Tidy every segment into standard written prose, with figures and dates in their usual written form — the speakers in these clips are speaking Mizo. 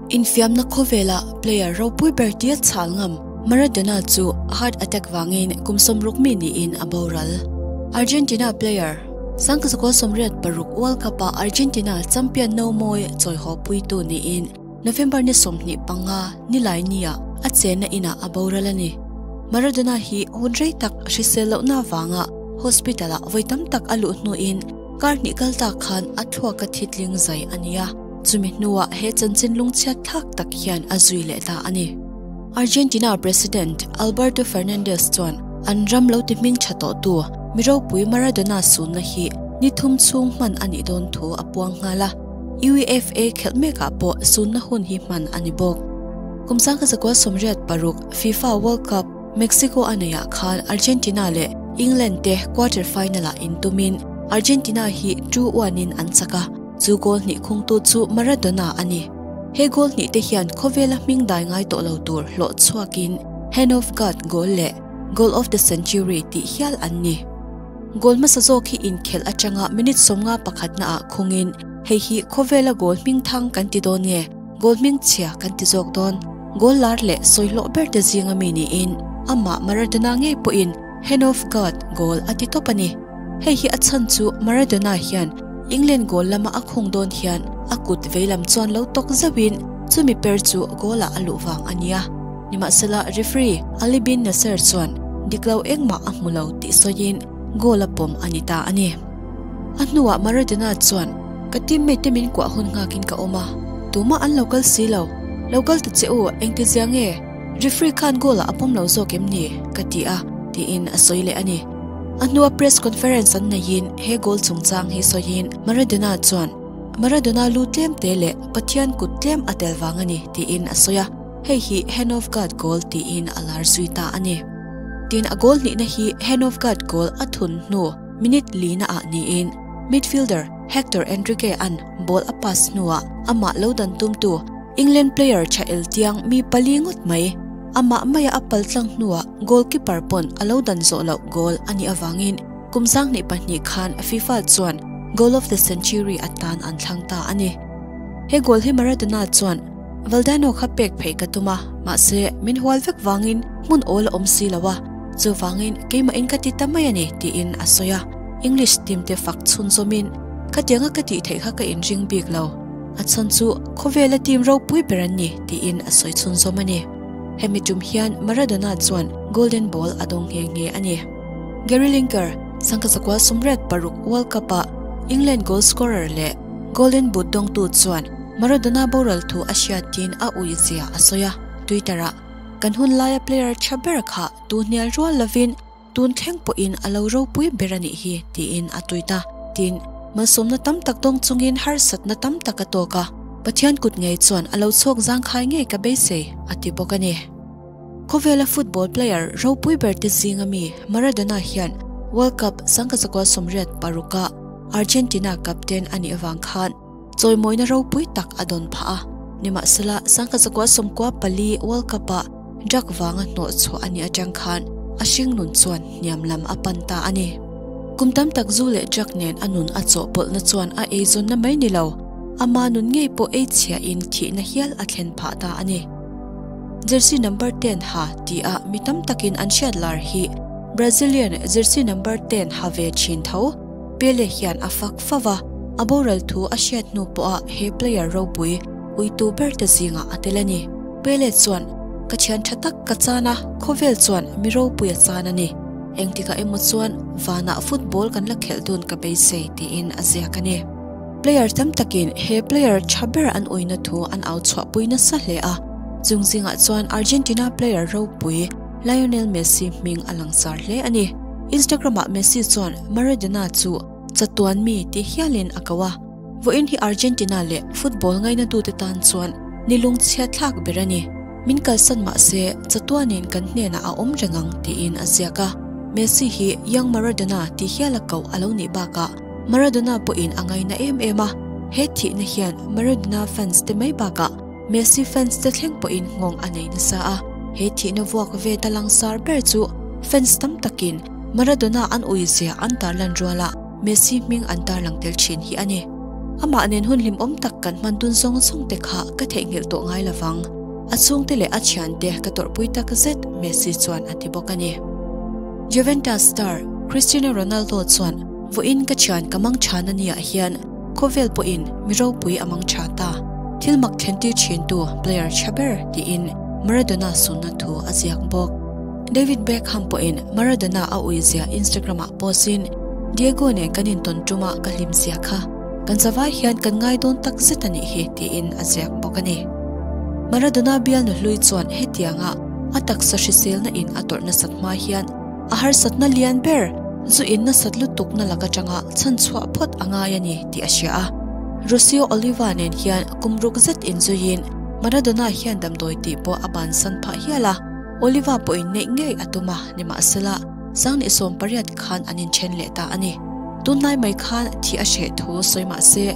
Infiamna khawvela player ropui ber tia chhal ngam Maradona chu heart attack vangin kum 60 mi niin a boral. Argentina player 1986 World Cup-a Argentina champion no mawi chawihaw puitu niin November ni 25 nilai nia a chenna inah a boral a ni. Maradona hi hun rei tak hrisel lohna vanga hospital-ah vawi tam tak a luh hnuin kar hnih kal tak khan a thluak a thitling zai a ni a. Chumi hnuah he chanchin lungchhiat thlak tak hian a zui leh ta a ni. Argentina President Alberto Fernandez chuan an ram lo ti hming tha tawh tu mi ropui Maradona sunna hi ni thum chhung hman a nih dawn thu a puang nghal a. UEFA khelh mekah pawh sunna hun hi hman a ni bawk. Kum 1986 FIFA World Cup Mexico a neihah khan Argentina leh England te quarter final-ah intumin Argentina hi 2-1 in an chak a. Chu goal hnih khungtu chu Maradona a ni. He goal hnih te hian khawvela hming dai ngai tawh lo tur hlawh chhuakin Hand of God goal leh Goal of the Century tih hial an ni. Goal hmasa zawk hi inkhelh atanga minute 51 na ah khungin hei hi khawvela goal hming thang kan ti dawn nge goal hming chhia kan ti zawk dawn. Goal lar leh sawi hlawh ber te zinga mi niin amah Maradona ngei pawhin Hand of God goal a ti tawp a ni. Hei hi a chhan chu Maradona hian England goal lama a khung dawn hian a kut veilam chuan lo tawk zauhin chumi per chu goal-ah a luh vang a nia. Nimahsela referee Ali bin Nasser chuan dik lo engmah a hmu lo tih sawiin goal a pawm a ni ta a ni. A hnuah Maradona chuan ka teammate te min kuah hun nghakin ka awm a, tumah an lo kal si lo. Lo kal ta che u, engti zia nge? Referee khan goal-ah a pawm lo zawk em ni? ka ti a, tiin a sawi leh a ni. A hnua press conference an neihin he goal chungchang hi sawiin Maradona chuan Maradona lu tlem te leh Pathian kut tlem a tel vang a ni tiin a sawi a, hei hi Hand of God goal tiin a lar zui ta a ni. Tin a goal hnihna hi Hand of God goal a thun hnu minute lina ah niin midfielder Hector Enrique an ball a pass hnuah amah lo dan tumtu England player tha el tiang mi pali ngawt mai amah maia a pal tlang hnuah goalkeeper pawn a lo dan zawh loh goal a nih avangin kum 2002 khan FIFA chuan goal of the century atan an thlang ta a ni. He goal hi Maradona chuan Valdano kha pek phei ka tum a, mahse min hual vek wangin hmun awl a awm si lo a, chu wangin keimah in ka ti ta mai a ni tiin a sawi a. English team te fak chhun zawmin ka tianga ka tih theih kha ka inring bik lo. A chhan chu khawvela team ropui ber an ni tiin a sawi chhun zawm a ni. Hemi tum hian Maradona chuan Golden Ball a dawng nghe nghe a ni. Gary Lineker, 1986 World Cup-a England goal scorer leh Golden Boot dawngtu chuan Maradona boral thu a hriatin a ui zia a sawi a. Twitter-ah, Kan hun laia player tha ber kha tu hnial rual lovin tun thleng pawhin a lo ropui ber a nih hi tiin a tweet a. Tin, malsawmna tam tak dawng chungin harsatna tam tak a tawk a, Pathian kut ngei chuan a lo chhuak zangkhai ngei ka beisei a ti bawk a ni. Khawvela football player ropui ber te zinga mi Maradona hian World Cup 1986-a Argentina captain a nih avang khan chawimawina ropui tak a dawn phah a. Nimahsela 1994 World Cup-a drug vanga hnawh chhuah a nih atang khan a hring nun chuan hniam lam a pan ta a ni. Kum tam tak zu leh drug nen a nun a chawhpawlhna chuan a eizawnna mai ni lo, ama nun ngei pawh ei chhiahin thihna hial a thlen phah ta a ni. Jersey number 10 ha ti a mi tam takin an hriat lar hi Brazilian jersey number 10 ha ve thin tho Pele hian a fak fava, a boral thu a hriat hnu pawha he player ropui uitu ber te zinga a tel a ni. Pele chuan ka thian tha tak ka chan a, khawvel chuan mi ropui a chan a ni. Engtikah emaw chuan vanah football kan la khelh dun ka beisei tiin a ziak a ni. Player tam takin he player tha ber an uina thu an au chhuahpui nasa hle a, chung zingah chuan Argentina player ropui Lionel Messi hming a langsar hle a ni. Instagram-ah Messi chuan Maradona chu chatuan mi ti hialin a ko a, vawiin hi Argentina leh football ngainatute tan chuan ni lungchhia thlak ber a ni. Min kalsan mahse chatuanin kan hnenah a awm reng ang tiin a ziak a. Messi hi Young Maradona ti hiala ko a lo nih bakah Maradona pawhin a ngaina em em a, he thihna hian Maradona fans te mai bakah Messi fans te thleng pawhin nghawng a nei nasa a, he thihna vuak ve ta langsar ber chu fans tam takin Maradona an ui zia an tarlan ruala Messi hming an tarlang tel thin hi a ni. Amah nen hun hlimawm tak kan hman dun zawng zawng te kha ka theihnghilh tawh ngai lovang. A chhungte leh a thiante ka tawrhpui tak zet, Messi chuan a ti bawk a ni. Juventus star Cristiano Ronaldo chuan vawiin ka thian ka mang tha na niah hian khawvel pawhin mi ropui a mang tha ta, thil mak thlentir thintu player tha ber tiin Maradona sunna thu a ziak bawk. David Beckham pawhin Maradona a uizia Instagram ah post in, Diego nen kan intawn tuma ka hlim zia kha kan zavai hian kan ngai dawn tak zet a nih hi tiin a ziak bawk a ni. Maradona bialnu hlui chuan hetianga a taksa hriselna in a tawrh nasat hma hian a harsatna lian ber zu in nasat lutukna lak atanga chhan chhuah phawt a ngai a ni tih a hria a. Rocio Oliva nen hian kum ruk zet inzuiin Maradona hian damdawi tih pawh a bansan phah hial a. Oliva pawhin neih ngei a tum a, nimahsela, Sanghnih 18 khan an inthen leh ta a ni. Tunlai mai khan thi a hreh thu sawi mah se,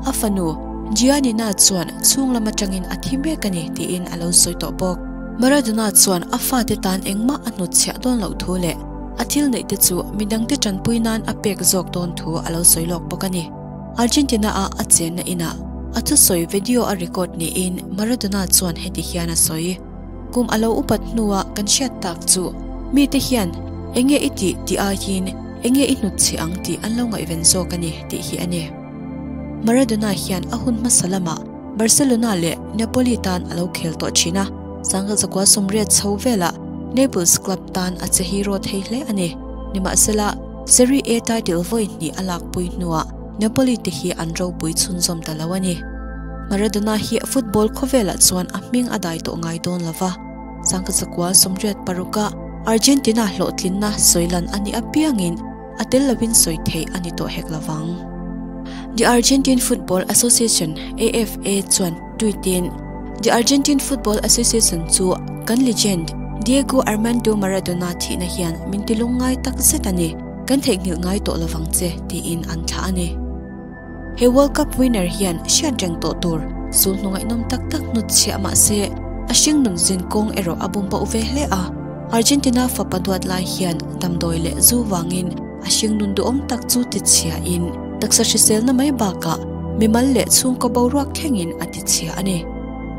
a fanu Giannina chuan chhung lam atangin a thi mek a ni tiin a lo sawi tawh bawk. Maradona chuan a fate tan engmah a hnutchhiah dawn loh thu leh a thil neih te chu midangte tanpui nan a pek zawk dawn thu a lo sawi lawk bawk a ni. Argentina-a a chenna inah a thusawi video a record niin Maradona chuan heti hian a sawi. Kum a lo upat hnua kan hriat tak chu mite hian enge i tih tih aiin enge i hnutchhe ang tih an lo ngaihven zawk a ni tih hi a ni. Maradona hian a hun hmasa lamah Barcelona leh Napoli tan a lo khel tawh thin a, sangha zakua 80 chho velah Naples club tan a che hero thei hle a ni. Nimahsela, Serie A title vawi hnih a lakpui hnuah Napoli te hi an ropui chhunzawm ta lo a ni. Maradona hi football khawvelah chuan a hming a dai tawh ngai dawn lo va, sangha zakua 86 a Argentina hlawhtlinna sawilan a nih apiangin a tel lovin sawi theih a ni tawh hek lo vang. The Argentine Football Association, AFA, chuan tweet in, The Argentine Football Association chu kan legend Diego Armando Maradona thihna hian min tilung ngai tak zet a ni, kan theihnghilh ngai tawh lovang che, tiin an thlah a ni. He World Cup winner hian hriat reng tawh tur sul hnungaihnawm tak tak hnutchhiah mah se, a hringnun zin kawng erawh a bum bauh ve hle a. Argentina fapa duat lai hian damdawi leh zu vangin a hringnun duhawm tak chu tichhiain taksa hriselna mai bakah mimal leh chhungkaw boruak thlengin a tichhia a ni.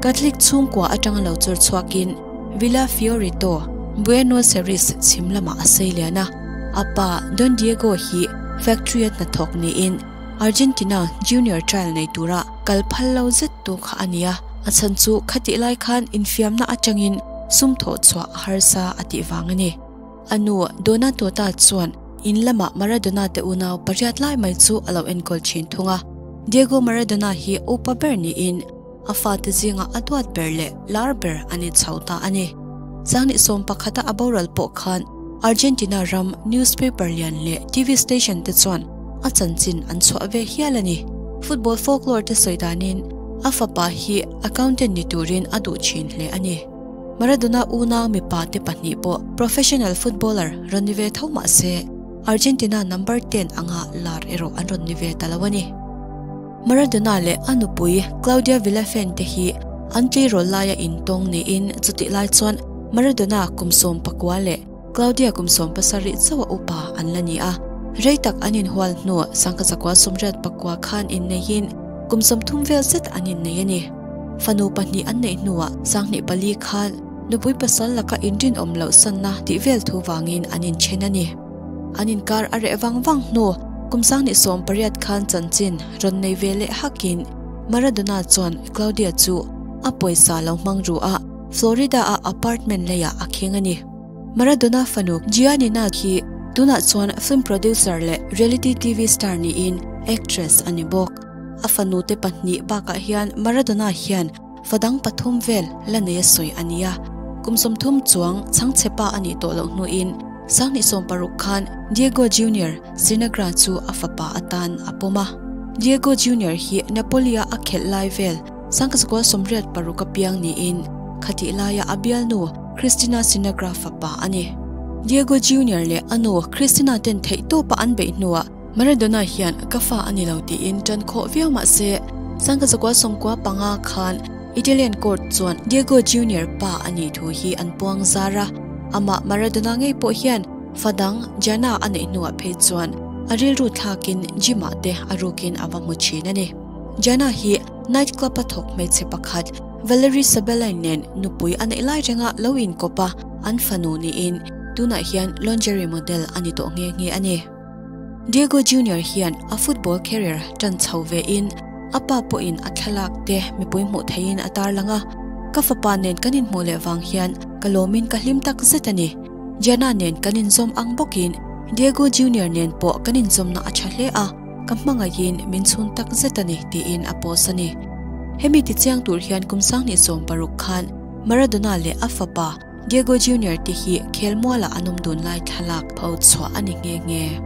Catholic chhungkua atanga lo chawr chhuakin Villa Fiorito, Buenos Aires chhim lamah a sei lian a. A pa Don Diego hi factory a hnathawk niin Argentina junior trial nei tura kal phal lo zet tu kha a ni a, a chhan chu khatih lai khan infiamna atangin sum thawh chhuah a harsa a tih vang a ni. A nu Dona Tota chuan in lamah Maradona te unau pariat lai mai chu a lo enkawl thin thung a. Diego Maradona hi upa ber niin a fate zinga a duat ber leh lar ber a ni chho ta a ni. Sanghnih 11 a a boral pawh khan Argentina ram newspaper lian leh TV station te chuan a chanchin an chhuah ve hial a ni. Football folklore te sawi danin a fapa hi accountant ni turin a duh thin hle a ni. Maradona unau mipa te pahnih pawh professional footballer rawn ni ve tho mah se Argentina number 10 anga lar erawh an rawn ni ve ta lo a ni. Maradona leh a nupui Claudia Villafane te hi an tleirawl laia intawng niin chutih lai chuan Maradona kum 19 leh Claudia kum 17 chauh a upa an la ni a. Rei tak an inhual hnu sangha zakua 89 khan inneiin kum 30 vel zet an innei a ni. Fanu pahnih an neih hnuah sanghnih pali khan nupui pasal laka inrinawm loh sanna tih vel thu vangin an inthen a ni. An inkar a reh vang vang hnu kum sanghnih 18 khan chanchin rawn nei ve leh hakin Maradona chuan Claudia chu a pawisa lo hmang ru a, Florida a apartment leiah a kheng a ni. Maradona fanu Giannina hi tunah chuan film producer leh reality TV star niin actress a ni bawk. A fanu te pahnih bakah hian Maradona hian fadang pathum vel la nei a sawi a ni a. Kum 30 chuang chhangchhepa a nih tawh loh hnuin sanghnih 60 khan Diego Junior Sinagra chu a fapa atan a pawm a. Diego Junior hi Napoli-a a khelh lai vel sangha zakua 86 a piang niin khatih laia a bialnu Cristina Sinagra fapa a ni. Diego Junior leh a nu Cristina ten theih tawpa an beih hnuah Maradona hian ka fa a ni lo tiin tan khawh viau mah se sangha zakua 95 khan Italian court chuan Diego Junior pa a nih thu hi an puang zar a. Amah Maradona ngei pawh hian fadang Jana a neih hnuah phei chuan a rilru thlakin gym-ah te a rukin a va hmu thin a ni. Gianna hi night club-a thawk hmeichhe pakhat Valerie Sabelain nen nupui a neih lai renga lo inkawp a, an fanu niin tunah hian lingerie model a ni tawh nghe nghe a ni. Diego Junior hian a football career tan chho vein a pa pawhin a thlalak te mipui hmuh theihin a tarlang a, Ka fapa nen kan inhmuh leh vang hian ka lawmin ka hlim tak zet a ni. Gianna nen kan inzawm ang bawkin Diego Junior nen pawh kan inzawmna a tha hle a, ka hmangaihin min chhun tak zet a ni, tiin a post a ni. Hemi tichiang tur hian kum 2016 khan Maradona leh a fapa Diego Junior te hi khelmualah an awm dun lai thlalak pho chhuah a ni nghe nghe.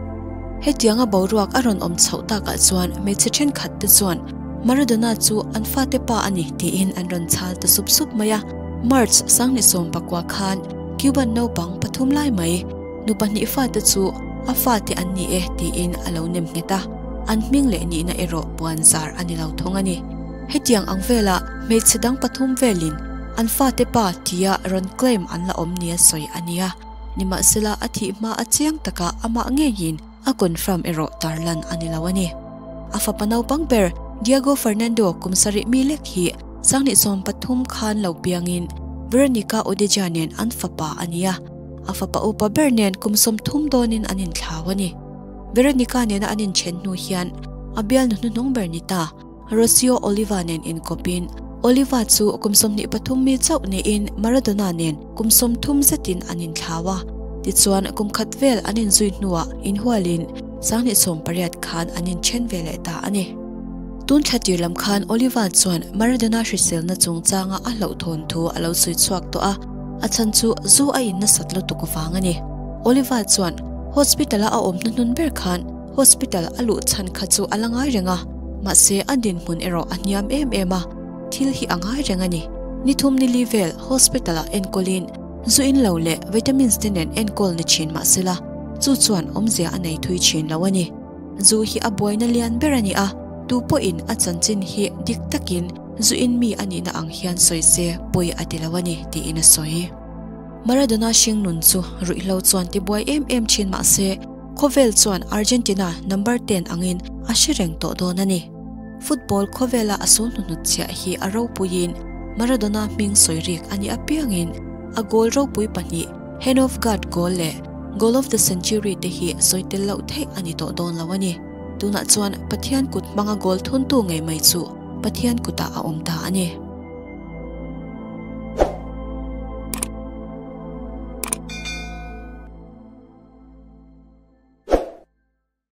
Hetianga boruak a rawn awm chhoh takah chuan hmeichhe thenkhat te chuan Maradona chu an fate pa a ni tiin an rawn chhal ta sup sup mai a. March 2019 khan Cuban naupang pathum lai mai nu pahnih fate chu a fate an ni e tiin a lo nem nghet a, an hming leh nihna erawh puan zar a ni lo thung a ni. Hetiang ang vela hmeichhe dang pathum velin an fate pa tia rawn claim an la awm nia sawi a nia. Nimahsela a thih hma a chiang taka amah ngeiin a confirm erawh tarlan a ni lo a ni. A fapa naupang ber Diego Fernando kum sarih mi lek hi 2013 khan lo piangin Veronica Odeja nen an fapa a ni a, a fapa upa ber nen kum 30 dawnin an inthlau a ni. Veronica nena an inthen hnu hian a bialnu hnuhnung ber ni ta Rocio Oliva nen inkawpin Oliva chu kum 23 mi chauh niin Maradona nen kum 30 zetin an inthlau a. Tichuan kum khat vel an inzui hnuah inhualin 2018 khan an inthen ve leh ta a ni. Tun thla tir lam khan Oliva chuan Maradona hriselna chungchanga a hlauhthawn thu a lo sawi chhuak tawh a, a chhan chu zu a in nasat lutuk vang a ni. Oliva chuan hospital-a a awm hnuhnun ber khan Hospital a luh chhan kha chu a la ngai reng a, mahse a dinhmun erawh a hniam em em a, thil hi a ngai reng a ni. Ni thum ni li vel hospital ah enkawlin zu in lo leh vitamins te nen enkawl ni thin mahsela chu chuan awmzia a nei thui thin lo a ni. Zu hi a buaina lian ber a ni a, tu pawhin a chanchin hi dik takin zu in mi a nihna ang hian sawi se pawi a ti lo a ni tiin a sawi. Maradona hringnun chu ruihhlo chuan tibuai em em thin mahse, Khawvel chuan Argentina number 10 angin a hre reng tawh dawn a ni. Football khawvela a sul hnuhnut chhiah hi a ropuiin Maradona hming sawi rik a nih apiangin a goal ropui pahnih Hand of God goal leh Goal of the Century te hi sawi tel loh theih a ni tawh dawn lo a ni. Tunah chuan Pathian kut hmanga goal thuntu ngei mai chu Pathian kutah a awm ta a ni.